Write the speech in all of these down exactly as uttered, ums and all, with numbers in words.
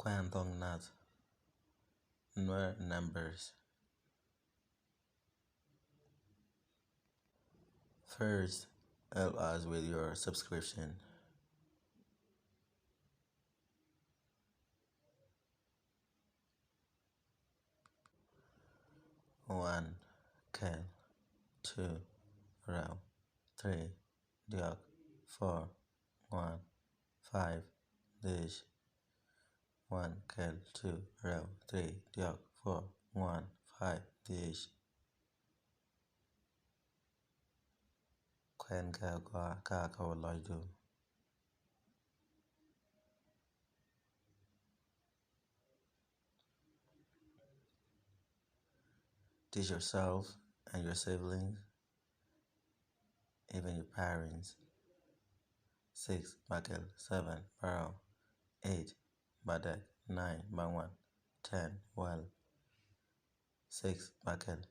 Kän Thok Nath. Nuer numbers. First, help us with your subscription. One, kɛl. Two, rɛw. Three, diɔk. Four, ŋuan. Five, dhiec. One, kɛl. Two, rɛw. Three, diɔk. Four, ŋuan. Five, dhiec. Kuɛn kɛ gɔaa kä kä wä lɔcdu. Teach yourself and your siblings, even your parents. Six, bäkɛl. Seven, bärɔw. Eight, bädäk. Nine, bäŋuan. Ten, wäl. Six, bäkɛl.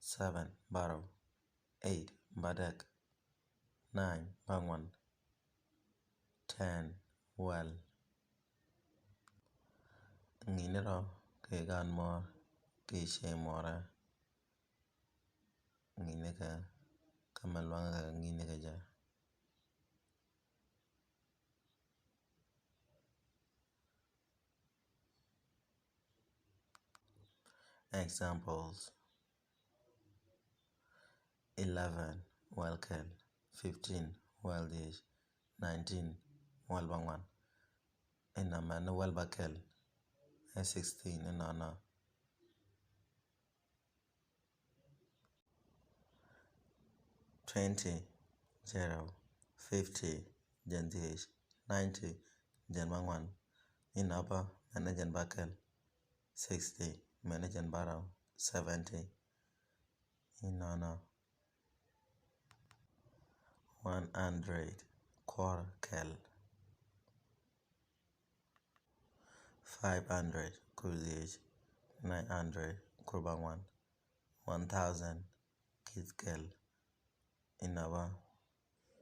Seven, bärɔw. Eight, bädäk. Nine, bäŋuan. Ten, wäl. Ŋi̱ni rɔ kɛ gan mɔr kɛ cɛ mɔrɛ. Ŋi̱ni kɛ kä mɛ luaŋ kɛ ŋi̱ni kɛ jɛ. Examples. Eleven, wäl kɛl. Fifteen, wäl dhiec. Nineteen, wäl bäŋuan. Inɔ mɛn ni wäl bäkɛl. Ɛ sixteen inɔnɔ. Twenty, jɛn rɛw. Fifty, jɛn dhiec. Ninety, jɛn bäŋuan. Inɔ bä mɛn ni jɛn bäkɛl. Sixty, mɛn ni jɛn bärɔw. Seventy, inɔnɔ. One hundred, kuɔr kɛl. Five hundred, kur dhiec. Nine hundred, kur bäŋuan. One thousand, ki̱th kɛl. Inɔ bä,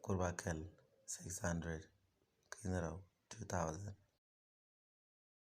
kur bäkɛl. Six hundred, ki̱n rɛw. Two thousand,